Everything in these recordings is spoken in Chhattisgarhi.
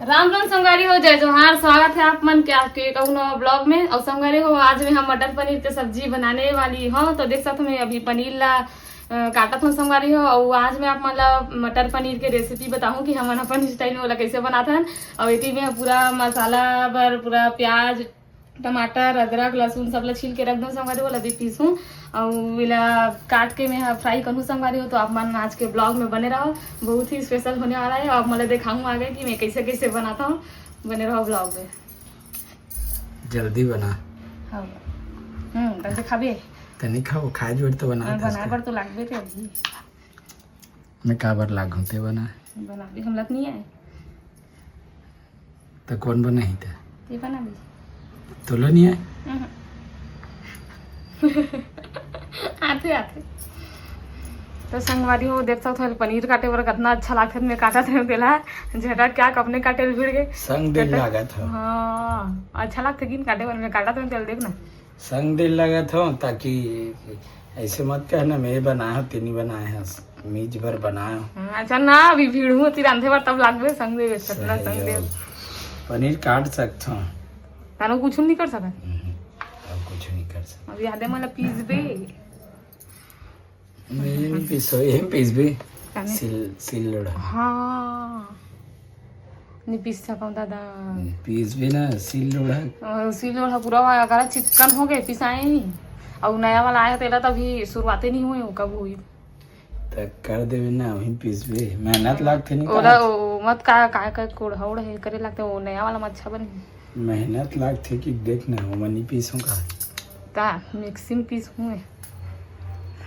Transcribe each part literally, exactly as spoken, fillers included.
राम राम संगवारी हो, जय जोहार। स्वागत है आप मन के आपके एक अउ नवा ब्लॉग में। और संगवारी हो, आज मैं हम मटर पनीर के सब्जी बनाने वाली हूँ। तो देख सकत हो, मैं अभी पनीर ला अ, काटत हूँ संगवारी हो। और आज मैं आप मन ला मटर पनीर के रेसिपी बताऊँ कि हमन अपन स्टाइल में ओला कैसे बनात हन। और एती में पूरा मसाला बर पूरा प्याज, टमाटर, अदरक, लहसुन सब ला छील के रख दूँ संगवारी हो, ओला भी पीसूँ। और एला काट के मैं फ्राई करूँ संगवारी हो। तो आप मन आज के ब्लॉग में बने रहो, बहुत ही स्पेशल होने वाला है। और आप मन ला दिखाऊँ आगे कि मैं कैसे कैसे बनाता हूँ। बने रहो ब्लॉग में। जल्दी बना। हाँ। हम्म, तब दिखाबे। तनी खाओ, खाए जोड़ तो बना हाँ, था बनाए इसका। बर तो लागबे थे अभी। मैं काबर लागूं, ते बना। बना भी हमला तो नहीं आए। तो कौन बनाही ते? ते बना भी। तोला नहीं आए? हम्म। आथे, आथे। तो संगवारी हो, देख सकत हो, पनीर काटे बर कितना अच्छा लागथे। मैं काटत हूँ तेला, झटक क्या अपने काटे ल भिड़ गए। संग दिल झटक। लागत हो। हाँ, अच्छा लागथे कि काटे बर। मैं काटत हूँ तेला, देख ना। संग दिल लागत हो, ताकि ऐसे मत कहना, मैं बनाया हूँ, तेनी बनाया है, मीज भर बनाया हूँ। हाँ, अच्छा ना, अभी भीड़ हूँ, ती रांधे बर तब लागबे, संग दे, चटना संग दे। सहयोग। पनीर काट सकत हो। तानो कुछ नहीं कर सकत। हम्म, अब कुछ नहीं कर सकत। अब यादे मला पीस दे। नहीं, नहीं पीसो, ये पीस भी। काने? सिल, सिल लोढ़ा। हाँ। नहीं पीस सकौं दादा। पीस भी ना, सिल लोढ़ा। अ, सिल लोढ़ा पूरा हुआ, अगर चिक्कन हो गए, पिसाए नहीं। और नया वाला आया, तेला तभी शुरुआते नहीं हुए, वो कब हुई? त कर देवे ना, वहीं पीस भी। मेहनत लागथे नहीं ओला, का? ओ, मत का, का, का कोढ़ौड़ है, करे लागथे, वो नया वाला में अच्छा बने। मेहनत लागथे कि देख ना, वो मनी पीसों का। का, मिक्सी में पीस हुए।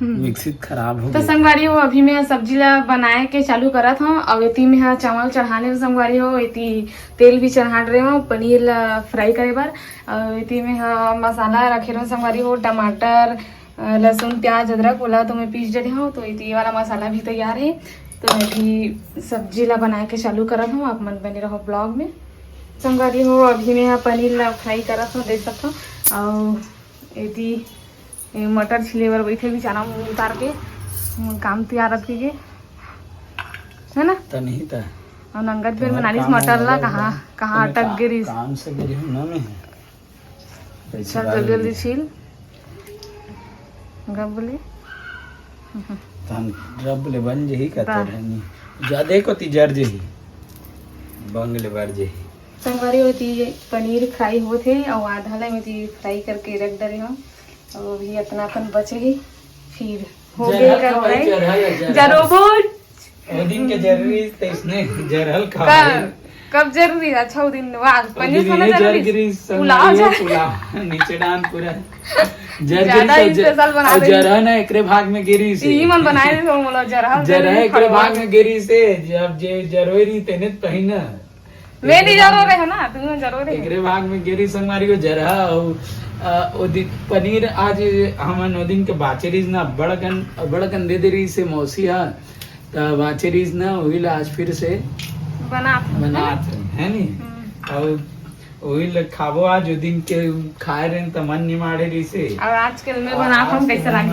हम्म। मिक्सी खराब हो तो गया। संगवारी हो, अभी मैं सब्जी ला बनाए के चालू करत हूँ। अब एती में हा चावल चढ़ाने में संगवारी हो, एती तेल भी चढ़ा रहे हो पनीर ला फ्राई करे बर। और एती में हा मसाला रखे रहो संगवारी हो, टमाटर, अ, लहसुन, प्याज, अदरक, ओला तो मैं पीस डरे हूँ। तो एती ये वाला मसाला भी तैयार है। तो मैं भी सब्जी ला बनाए के चालू करत हूँ, आप मन बने रहो ब्लॉग में। संगवारी हो, अभी मैं हा पनीर ला फ्राई करत हूँ, देख सकत हो। और एती ए, मटर छिले बर बैठे भी, चना उतार के, हम्म, काम तैयार रखे के, है ना? तनही ता। और नंगत बेर तोहर बनालिस काम मटर ला, होगा, कहाँ, होगा। कहाँ तने अटक का-, गे रिहिस? काम से गिरी हूँ ना मैं। पैसा चल, डाल जल्दी, जल्दी दिया। छील। गप बोले। तहन रब ले बन जही का ता। तरह नहीं। जादे को ती जर जही। बंग ले बर जही। संगवारी हो, एती पनीर फ्राई होत हे अउ आधा ला मैं एती फ्राई करके रख डरे हूँ। अउ अभी अतना अकन बचे हे, फिर हो जरहल गए का खवाई, फ्राई। जरहल, जरहल। जरो बोल। ओ दिन के जरूरी तइसने जरहल का खवाई। कब जरूरी? अच्छा, वो दिन, वाह, ओ पनीर दिन खाना ये जरूरी। जर गिरी, पुलाव संगवारी हो, जर- पुलाव, नीचे डाल पूरा। जर ज्यादा गिरी, जर-, स्पेशल बना अउ दे। जरहल ना एकरे भाग में गिरी से। ई मन बनाए दे, तो बोला, जरहल जरहल जरूरी एकरे खवाई। भाग में गिरी से, जब जे जरोरी तेने पहिना। मैं नहीं जरो रहे हो ना, तुम जरो रहे। एकरे भाग में गेरी संगवारी हो जरहा अउ, अ, ओ दि-, पनीर आज हमन ओ दिन के बाचे रहिस ना, बड़कन, बड़कन दे दे रहिस हे मौसी ह, त बाचे रहिस ना, उही ला आज फिर से बनात हन, बनात हन, है नी? हम्म। अउ उही ला खाबो आज, ओ दिन के खाए रहेन त मन निमाड़े रहिस हे। अउ आज के मैं बनात हूँ, कैसे लागे?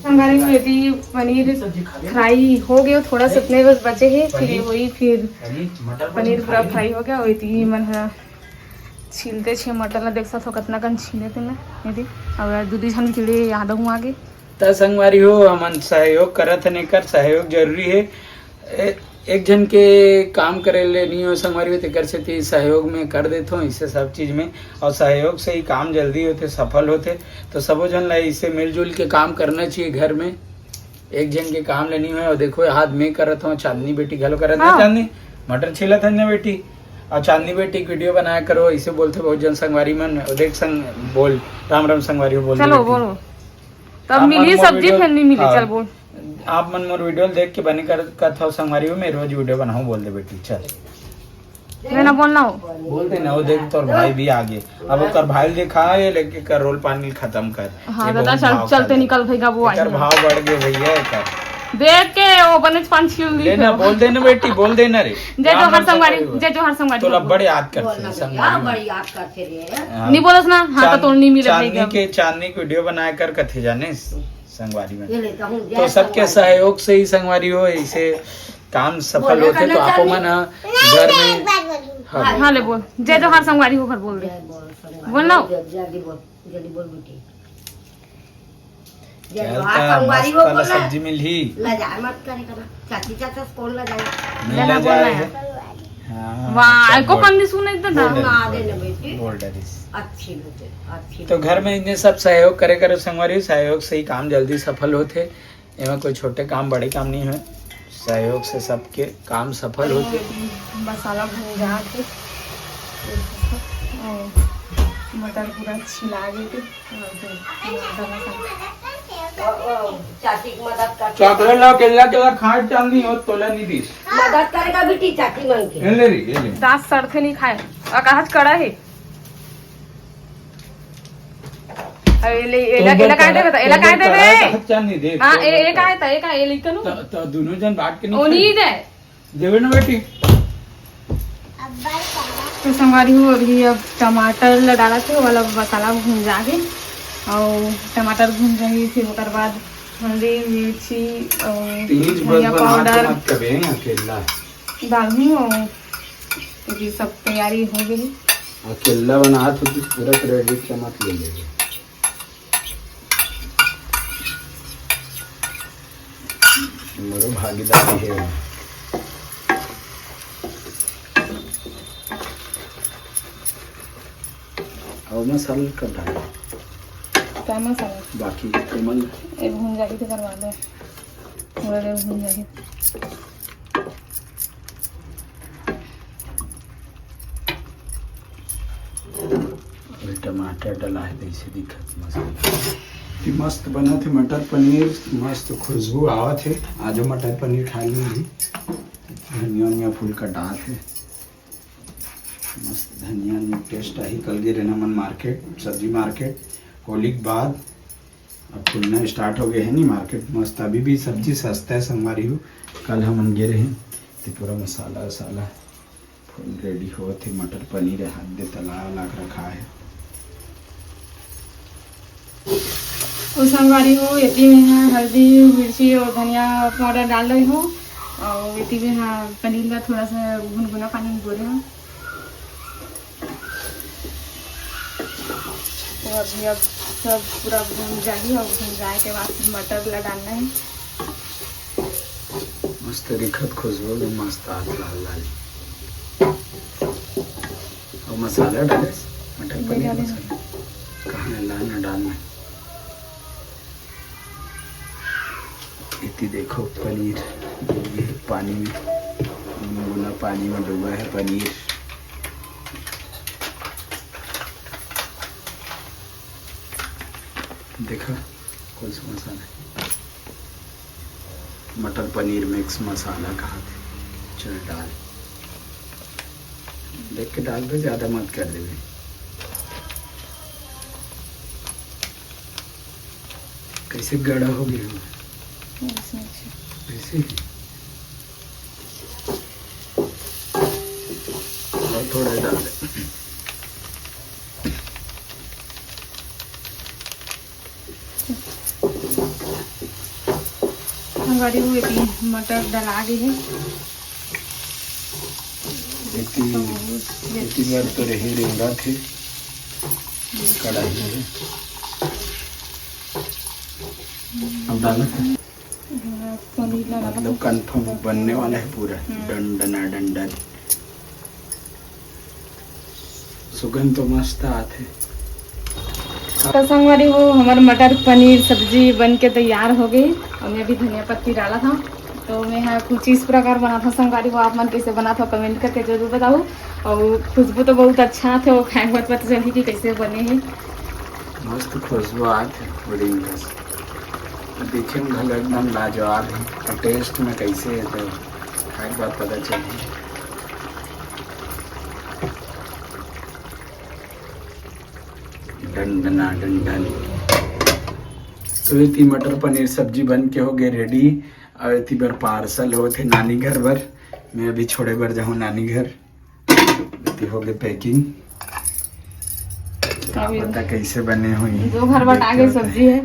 संगवारी हो, एती पनीर फ्राई हो गयो, थोड़ा सा उतने बस बचे हे, फिर वही फिर पनीर पूरा फ्राई हो गया। एती मन ह छीलते छे मटर ला, देख सकत हो कतना कन छीले तेन ला। एती अब दू दू झन के लिए याद हूँ आगे। त संगवारी हो, हमन सहयोग करत हन, एकर सहयोग जरूरी हे। ए-, एक झन के काम करे ले नहीं हो संगवारी हो, तेकर सेती सहयोग में कर देथों इसे सब चीज में, और सहयोग से ही काम जल्दी होथे, सफल होथे। तो सबो झन ला इसे मिलजुल के काम करना चाहिए घर में। एक झन के काम ले नहीं होय। और देखो, हाथ में करत हूँ, चांदनी बेटी घलो करत है। हाँ। चांदनी, मटर छीलत है ना बेटी, और चांदनी बेटी एक वीडियो बनाया करो, इसे बोलते बहुत झन संगवारी मन। और देख संग बोल, राम राम संगवारी हो, बोल दे चलो बेटी। बोलो। तब आप मिली मन मोर सब्जी, वीडियो, फिर नहीं मिली, हाँ। चल बोल। आप मन मोर वीडियो देख के बने कर, करत हव संगवारी हो, मैं रोज वीडियो बनाऊं, बोल दे बेटी, चल। मैं ना बोलना हो। बोल दे ना, वो देख तोर भाई भी आ गे। अब ओकर भाई देखा, ये लेके कर रोल पानी खत्म कर। हाँ, ये दादा, बहुत चल, भाव चलते खा ले। निकल भैया, वो एकर आई है। भाव बढ़ गए भैया, एकर। देख के वो बने पान छील ली ले ना, फिर। बोल दे ना बेटी, बोल दे ना रे। जय राम जोहार राम संगवारी, संगवारी हो। जय जोहार संगवारी तोला हो। बड़े याद करते बोल ना हैं, भैया, संगवारी हो। बड़ी याद करते रहे हैं। हाँ। नहीं बोलस ना, हाँ, तो चांद-, तोड़ नहीं मिले चांदनी भैया। के, चांदनी के वीडियो बनाए कर कथे जाने संगवारी में। ये ले, कहूँ तो जय सबके संगवारी। सहयोग से ही संगवारी हो, इसे काम सफल बोलना होते। करना तो आपो चांदनी। मन ह घर में हाँ, ले बोल। जय जोहार संगवारी हो, घर बोल दे। जय बोल संगवारी बोल ना। हो। जल्दी, जल्दी बोल, जल्दी बोल बेटी। जय चल जोहार त संगवारी मस्त हो, वाला बोल ना। सब्जी मिलही। ले जाए मत करे करा। चाची चाचा से कौन ले जाए? नहीं ले ले बोल जाए ना है। यार। हाँ, वाह, अच्छा, एको बोल। कंदी सुन एकदम बोल ना। डरिस, ना बोल दे ना डरिस, बेटी। बोल डरिस। अच्छी बेटी, अच्छी तो बेटी। घर में इतने सब सहयोग करे करो संगवारी, सहयोग से ही काम जल्दी सफल होथे। एमा कोई छोटे काम, बड़े काम नहीं है, सहयोग से सबके काम सफल होथे। मसाला भून जात हे, और मटर पूरा छिला गे हे, और फिर टमाटर मसाला। ओ, ओ, चाची की मदद कर। चॉकलेट ला, केला, केला खाए चांदी हो, तोला नहीं दीस। मदद करेगा बेटी चाची मन के। ये ले रही, ये ले। दांत सड़थे नहीं खाए, अकाहज कड़ा है। अरे, ले, एला, तो एला काय बता, देबे त? एला तो काय बता, देबे? कहाँ चांदनी दे? हाँ, तो ए, ए बता। काय त? ए काय, ए लइका नु? त, त दुनो जन बांट के नहीं ओ, नहीं खाई? दे। देबे ना बेटी? तो संगवारी हो, अभी अब टमाटर ला डालत हे, वाला मसाला भून जागे, और टमाटर भून जाही, फिर ओकर बाद हल्दी, मिर्ची और तीज धनिया बस बना के पाउडर मत कबे, अकेला। डालहूँ, और अभी सब तैयारी हो गई। अकेला बनात हो तो पूरा credit ला मत ले लेबे। हमरो भागीदारी हे। और मसाला कब डाले? का मसाला? बाकी तेमन ए भून जाही तो करवा दे। पूरा देर भून जाही। अभी टमाटर डला है, कैसे दिखत मसाला। ये मस्त बनत हे मटर पनीर, मस्त खुशबू आवत हे। आजो मटर पनीर खा ली। धनिया उनिया फूल कटात हे, मस्त धनिया उनिया taste आही। कल गे रहना मन market, सब्जी market, होली के बाद अब खुलना start हो गए है नी market। मस्त, अभी भी सब्जी सस्ता है संगवारी हो। कल हमन गे रहे तो पूरा मसाला वसाला full ready होत हे। मटर पनीर हाथ दे तला ला के रखा है। ओ संगवारी हो, एती में हा हल्दी, मिर्ची और धनिया पाउडर डाल रही हूँ, और एती में हा पनीर ला थोड़ा सा गुनगुना पानी में बोरे हूँ। तो अभी अब सब पूरा भून जाही और भून जाए के बाद फिर मटर ला डालना है। मस्त दिखत, खुशबू भी मस्त आत, लाल लाल। और मसाला डाले, मटर नहीं पनीर डाले। मसाला। कहाँ है? ला ना डालना। इतनी देखो पनीर, ये पानी में, गुनगुना पानी में डूबा है पनीर। देखा, कौन सा मसाला है? मटर पनीर mix मसाला कहा थे। चल डाल, देख के डाल दे, ज्यादा मत कर देवे। कैसे गड़ा हो गया हो? ऐसे, ऐसे। ऐसे ही। और थोड़ा डाल दे। हमारी वो इतनी मटर डला गई है। इतनी, इतनी बार तो रही रेंगा थे कढ़ाई में। अब डाला था। हाँ, पनीर लगा मतलब था। Confirm बनने वाला है पूरा। हम्म। डन डना डन डन। सुगंध तो मस्त आत है। तो संगवारी हो, हमार मटर पनीर सब्जी बन के तैयार हो गई। और मैं अभी धनिया पत्ती डाला था, तो मैं यहाँ कुछ इस प्रकार बना था संगवारी हो। आप मन कैसे बना था, comment करके जरूर बताओ। और खुशबू तो बहुत अच्छा थे, वो खाए के बाद पता चली कि कैसे बने हैं। मस्त खुशबू आत है पूरी में से। देखे में घलो एकदम लाजवाब है। और taste में कैसे है तो खाए के बाद पता चली। डन डना डन डन। तो ये थी मटर पनीर सब्जी बन के हो गए ready। और इतनी बार parcel होत हे नानी घर बर। मैं अभी छोड़े बर जाहूँ नानी घर। इतनी हो गए packing। का अभी पता कैसे बने हुई। जो घर बट देख आगे के सब्जी है।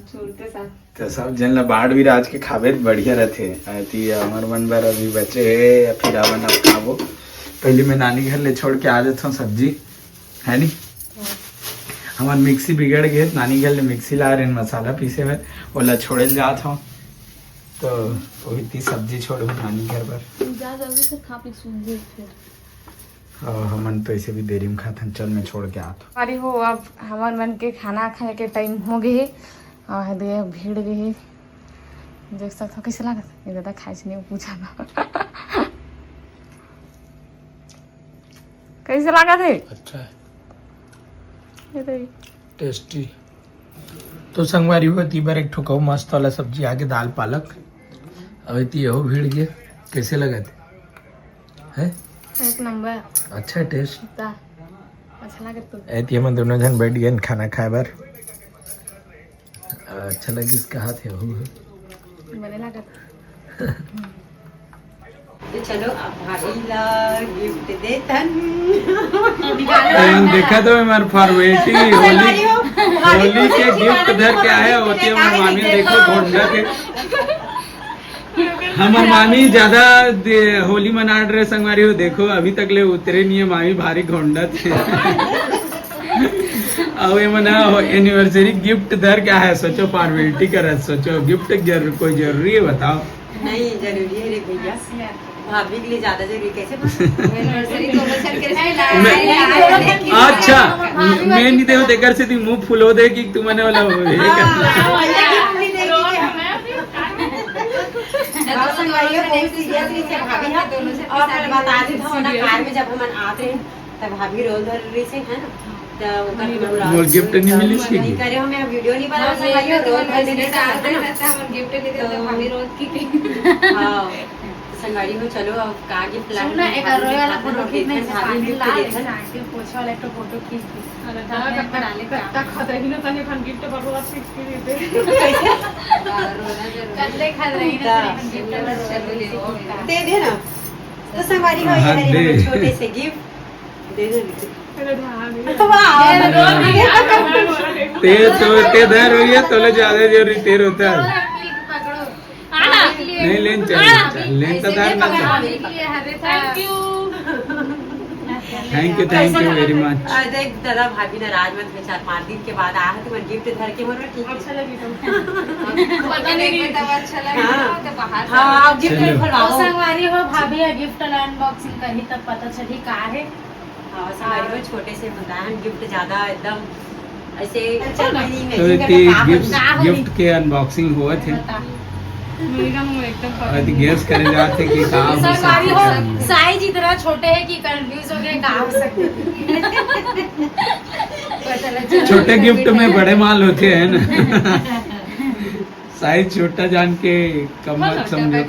तो सब जन ला बांट भी राज के खाबे त बढ़िया रथे। अति हमर मन बर अभी बचे हे, या फिर हमन अब खाबो। पहली मैं नानी घर ले छोड़ के आ जाथों सब्जी, है नी? हमर मिक्सी बिगड़ गे, नानी घर ले मिक्सी ला रहे मसाला पीसे बर, ओला छोड़े ल जात हूँ। तो वही ती सब्जी छोड़बो नानी घर बर। जा जल्दी से खा पी सूत जाई फिर। और हमन तो ऐसे भी देरी में खाथन। चल, मैं छोड़ के आत हूँ। अरे हो, अब हमर मन के खाना खाए के टाइम हो गए हे। और दे भीड़ गए हे। देख सकत हो कैसे लागत हे? ये दादा खाए से नहीं पूछा ना। कैसे लागत हे? अच्छा है। ये दे। टेस्टी। तो संगवारी हो, ती बर एक ठो कहूँ मस्त वाला सब्जी आगे, दाल पालक। अब ती यहो भीड़ गे, कैसे लगत है? एक नंबर। अच्छा टेस्ट। ता, अच्छा लगे तो। ऐती हमन दोनों जन बैठ गए खाना खाए बर। अच्छा लगिस कहा थे हो। बने लागत। तो चलो, अब भाभी ला गिफ्ट देथन। तुम देखा तो हमार फॉर्मेलिटी, होली, संगवारी हो, भाभी होली के खुशी गिफ्ट धर के आए होती है, हमार मामी देखो, देखो। ढोंढा के। हमर मामी ज्यादा दे-, होली मना रहे संगवारी हो, देखो अभी तक ले उतरे नहीं है मामी, भारी घोंडत हे। अब ये मना एनिवर्सरी गिफ्ट धर के आए, सोचो फॉर्मेलिटी करत, सोचो गिफ्ट जरूर, कोई जरूरी है बताओ? नहीं जरूरी है रे भैया, भाभी के लिए ज्यादा जरूरी। कैसे एनिवर्सरी तो बचन के मैं, अच्छा, मैं नहीं देव तेकर से ती मुंह फुलो दे कि तू मने वाला हो, ये कर। हाँ, भैया गिफ्ट नहीं देगी क्या? और संगवारी हो, बहुत सीरियस रही से भाभी हा। और कल बता देत हूँ ना, कार में जब हमन आत रहे, तब भाभी रोल धर रही से, है ना? तो ओकर मोर गिफ्ट नहीं मिलिस के नहीं गिफ्ट? करे हो, मैं वीडियो नहीं बनाऊँ, संगवारी हो, रोल धर देने से, है ना? हमर गिफ्ट नहीं देते, तो भाभी रोल की। हाँ, तो संगवारी हो, चलो अब का गिफ्ट ला सुन ना, एक रोए वाला फोटो खींच नहीं, भाभी गिफ्ट देते हैं। आंटी पोछा वाला एक फोटो खींच दी। अरे, हाँ, कब बना ले, कब तक खतरे ही ना, तने अपन गिफ्ट बर्बाद कर के देते। कैसे? कल्ले खा रही ना, दा। अपन गिफ्ट बर्बाद कर देते। दे दे ना। तो संगवारी हो, ये हाँ, है दे। छोटे से गिफ्ट। दे दे। अरे, हाँ, दे। वाह। दे दे। ते तो, ते धर रही है, तोले ज्यादा जरूरी तेर होता है। पकड़ो। नहीं, लेन चल, लेन तो धर ना चल। Thank you। Thank you, thank you very much। आ, देख, दादा, भाभी नाराज मत हो, चार पाँच दिन के बाद आया है, तुम्हारा गिफ्ट धर के मोर ठीक है। अच्छा लगी तो। पता नहीं, तब अच्छा लगा हाँ। तो बाहर से हाँ, आप गिफ्ट चलो। खोलवाओ। संगवारी हो, भाभी या गिफ्ट अनबॉक्सिंग करी तब पता चली का है। हाँ, संगवारी हो, छोटे से बताया हम, गिफ्ट ज्यादा एकदम ऐसे अच्छा चल ना। रही है, तो इनका इतनी तो गिफ्ट, का होई? गिफ्ट के अनबॉक्सिंग हुआ थे। बता। एकदम, एकदम और यदि गेस करे जाते कि का हो सकता है। साइज इतना छोटे है कि कंफ्यूज हो गए, का हो सकता है। पता लग चला। छोटे गिफ्ट में बड़े माल होते हैं ना। साइज छोटा जान के कम मत समझो।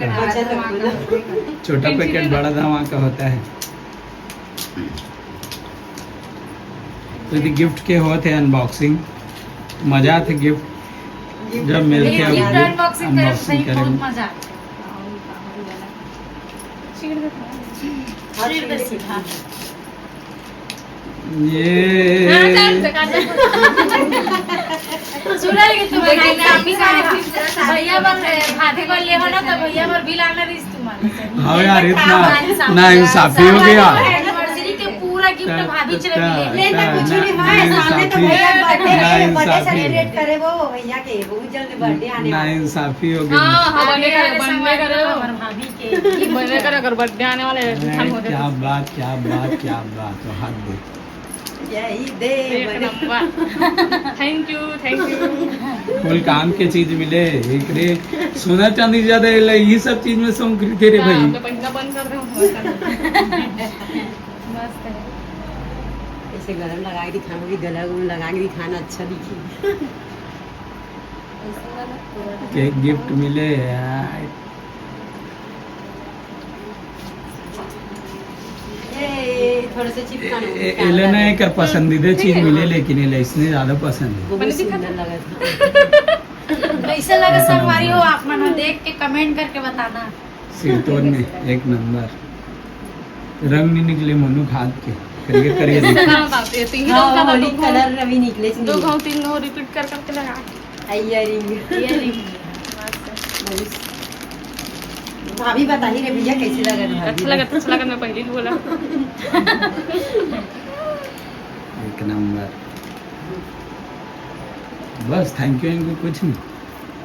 छोटा पैकेट बड़ा धमाका होता है। तो ये गिफ्ट के होत हे अनबॉक्सिंग, मजा आथे गिफ्ट जब मिलथे। गिफ्ट अभी अनबॉक्सिंग करे अनबॉक्सिंग करे। बहुत मजा आथे। ये हाँ, चल, चल, चल। सुना लेकिन तुम्हारे नानी का भैया बर, भाभी बर ले हो ना, तो भैया बर बिल आना रही। हाँ यार, इतना ना इंसाफी हो गया। एनिवर्सरी के पूरा गिफ्ट भाभी चले मिले। ले ना, कुछ नहीं, हाँ, सामने तो भैया बर्थडे, बर्थडे सेलिब्रेट करे वो भैया के, बहुत जल्द बर्थडे आने वाला है। ना इंसाफी हो गई। हाँ, हाँ, बर्थडे करे, बर्थडे करे। हमारे भाभी के। बर्थडे करे, अगर बर्थडे आने वाला है, अरे, क्या बात, क्या बात, क्या बात, तो हाथ दे। यही दे एक बड़े। Number. Thank you, thank you। कुल काम के चीज मिले, एक रे सोना चांदी ज्यादा, ये सब चीज में शौक रहिथे रे भाई। हाँ, तो पहिला बंद कर दे, मस्त है। ऐसे गला में लगा के दिखाना, भी गला में लगा के दिखाना अच्छा दिखे। केक गिफ्ट मिले यार। ए, थोड़ा सा चिपका ना, ए-, ए-, एले ना एकर पसंदीदा चीज मिले, लेकिन एले इसने ज्यादा पसंद है। बहुत सुंदर लगा था। कैसे लगा संगवारी हो, आप मन देख के कमेंट करके बताना। सिरतोन में एक नंबर। रंग नहीं निकले मनु खाद के, करिए, करिए। हाँ, होली कलर रवि निकले। दो घाव, तीन घाव रिपीट कर करके लगा। Earring। Earring। भाभी बताही रे भैया, कैसे लगा भाभी? अच्छा लगा, अच्छा लगा, मैं पहले ही बोला। एक नंबर। बस thank you इनको कुछ नहीं।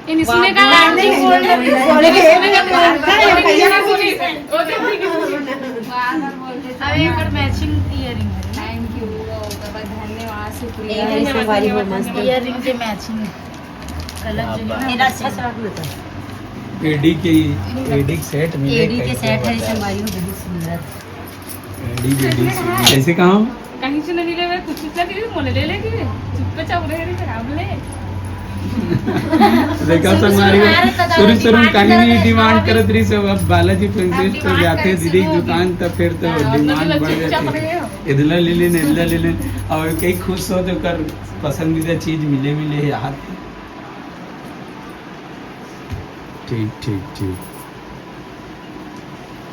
ये नहीं सुने का, वाह, नहीं, नहीं, बोल रहे। नहीं, नहीं, लेकिन एक बार भैया ना सुनी। बार बार बोल रहे। अब एक और matching earring है। Thank you, बहुत धन्यवाद, शुक्रिया। Earring से हमारी वो मस्त। Earring से matching colour जो है ना, मेरा अच्छा सा लगता है। एडी के, एडी के set मिले, एडी के set है, संगवारी हो, बहुत सुंदर। एडी, एडी से, जैसे कहा हम कहीं से नहीं लेवे, कुछ इतना भी मोले ले लेके चुपचाप रह रही है, हम ले। देखा संगवारी हो, शुरू शुरू में कहीं भी demand करत रही, सब अब बालाजी Princess तो जाते दीदी की दुकान, तब फिर तो demand बढ़ जाती है। इधला ले लेने, इधला ले लेने, और कई खुश हो तो कर पसंदीदा चीज मिले, मिले यार। ठीक, ठीक, ठीक।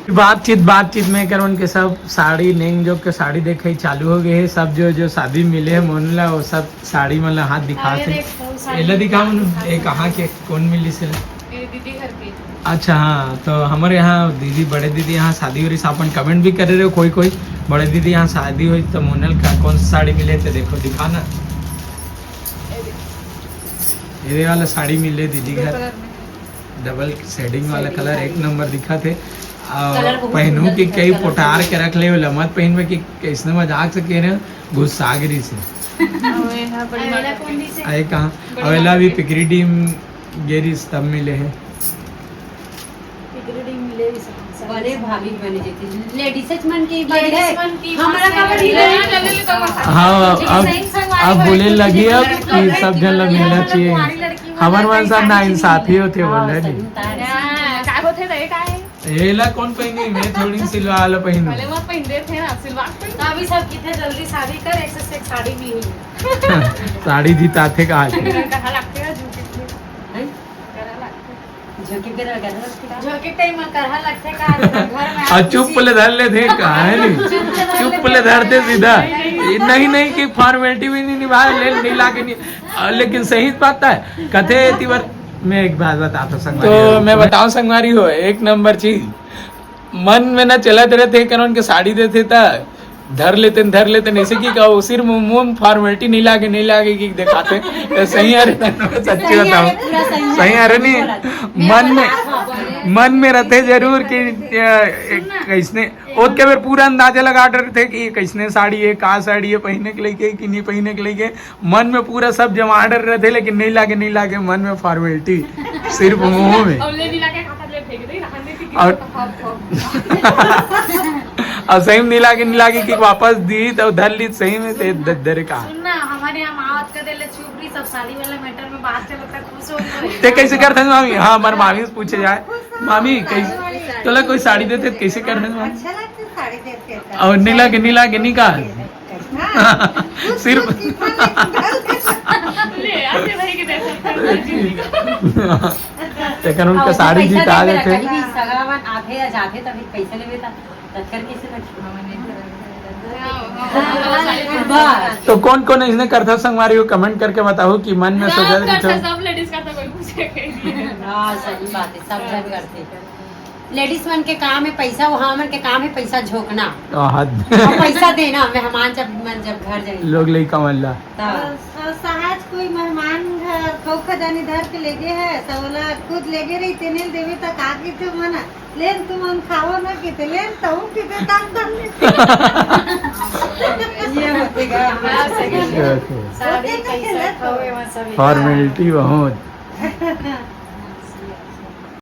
बातचीत, बातचीत में कर उनके सब साड़ी, नेंग जोग के साड़ी देखे चालू हो गए हैं। सब जो, जो शादी मिले हैं मोहन ला, वो सब साड़ी मन ला हाथ दिखात अरे हैं। देख, कौन साड़ी एला दिखा दिखा, उन, दिखा ए, कहाँ के, कौन मिली से? मेरी दीदी घर की। अच्छा, हाँ, तो हमारे यहाँ दीदी, बड़े दीदी यहाँ शादी हो रही, अपन comment भी कर रहे हो कोई कोई, बड़े दीदी यहाँ शादी हुई तो मोहन ला का कौन सा साड़ी मिले तो देखो, दिखाना। ये वाला साड़ी मिले दीदी घर, double shading वाला colour एक नंबर दिखा थे। और पहनू की कई पोटार के रख ले, ओला मत पहनवे कि कैसने मजाक से कह रहे हो, गुस्सा गिरी से। आए कहाँ? अवेला भी पिकरी डीम गेरी तब मिले है। बने भाभी बने जेती। Ladies मन की बात है। Ladies मन की हमारा बात है। खबर ही नहीं। हाँ, अब, अब बोले लगी अब कि सब जन ला मिलना चाहिए। हमार मन साथ ना इंसाफी होते बोल रहे नहीं। हाँ, का होते रहे का है? एला कौन पहनी? मैं थोड़ी सिलवा लो पहनू। पहले वो पहन देते हैं ना, सिलवा के पहन। तो अभी सब कितने जल्दी शादी कर, एक से एक साड़ी मिली। साड़ी जीताथे का आज। कहाँ लगते हैं झुमके? हैं? कहाँ लगते हैं? झोंके के लगा दो। झोंके टाइम में करहा लगथे का, घर में और चुप ले धर ले थे, का है नहीं? चुप ले धरते सीधा। ये नहीं, नहीं कि formality भी नहीं निभाए, ले, नहीं लागे नहीं। आ, लेकिन सही बात है, कथे एती बर मैं एक बात बताता संगवारी तो हो। मैं बताऊं संगवारी हो, एक नंबर चीज, मन में ना चलत रहते, कनन के साड़ी देते ता, धर लेते न, धर लेते न, ऐसे की कहो, सिर्फ मुंह, मुंह में formality नहीं लागे, नहीं लागे कि दिखाते। तो सही है रे, सच्ची बताओ। सही है रे, नहीं, मन में, मन में रहते जरूर कि, अ, एक कैसने, ओतके बेर पूरा अंदाजा लगा डरते कि ये कैसने साड़ी है, का साड़ी है, पहने के लेके कि नहीं पहने के लेके। मन में पूरा सब जमा डर रहते, लेकिन नहीं लागे, नहीं लागे, मन में formality, सिर्फ मुंह में। और ले नहीं लागे, हाथ ले फेंक दे, रहने दे, और, और सही में नहीं लागे, नहीं लागे कि वापस दी तो धर ली सही में ते द-, दरे का। सुन ना, हमारे यहाँ मावत का देले चुप रही, सब शादी वाला matter में बात चलता, खुश हो गए। ते कैसे करते हैं मामी? हाँ, हमारे मामी से पूछे जाए, मामी कैसे, तोला कोई साड़ी देते तो कैसे करते हैं मामी? अच्छा लगता है साड़ी देते हैं। और नहीं लागे, नहीं लागे, नहीं कहा। हाँ, सिर्फ कुछ, कुछ, कुछ, ले, आते भाई के दर्शन करना है। तेकर उनका और साड़ी पैसा जीता देवे देते। कहीं भी सगावन आथे या जाथे, तभी पैसा लेवे ता, तत्कर कैसे लगे? बस। तो कौन कौन इसने करथा संगवारी हो, comment करके बताओ कि मन में सोचा रहे तो। सब ladies का तो कोई पूछे कहीं नहीं। हाँ, सही बात है, सब जन करते। Ladies मन के काम है पैसा, वहाँ मन के काम है पैसा झोंकना। आहा। और पैसा देना, मेहमान जब, मन जब घर जाए। लोग लइका मन ला। तब। और स-, सहज कोई मेहमान घर खौखा जानी धर के लेगे है, तो ओला खुद लेगे रही, तेने देवे त का कहिथे मन, "लेन तुमन खाओ ना," कहिथे, "लेन तहूँ," कहिथे, तब, तब ले। ये होते गा हमारे हाँ, सही। साड़ी पैसा खावे, वहाँ सब। Formality बहुत।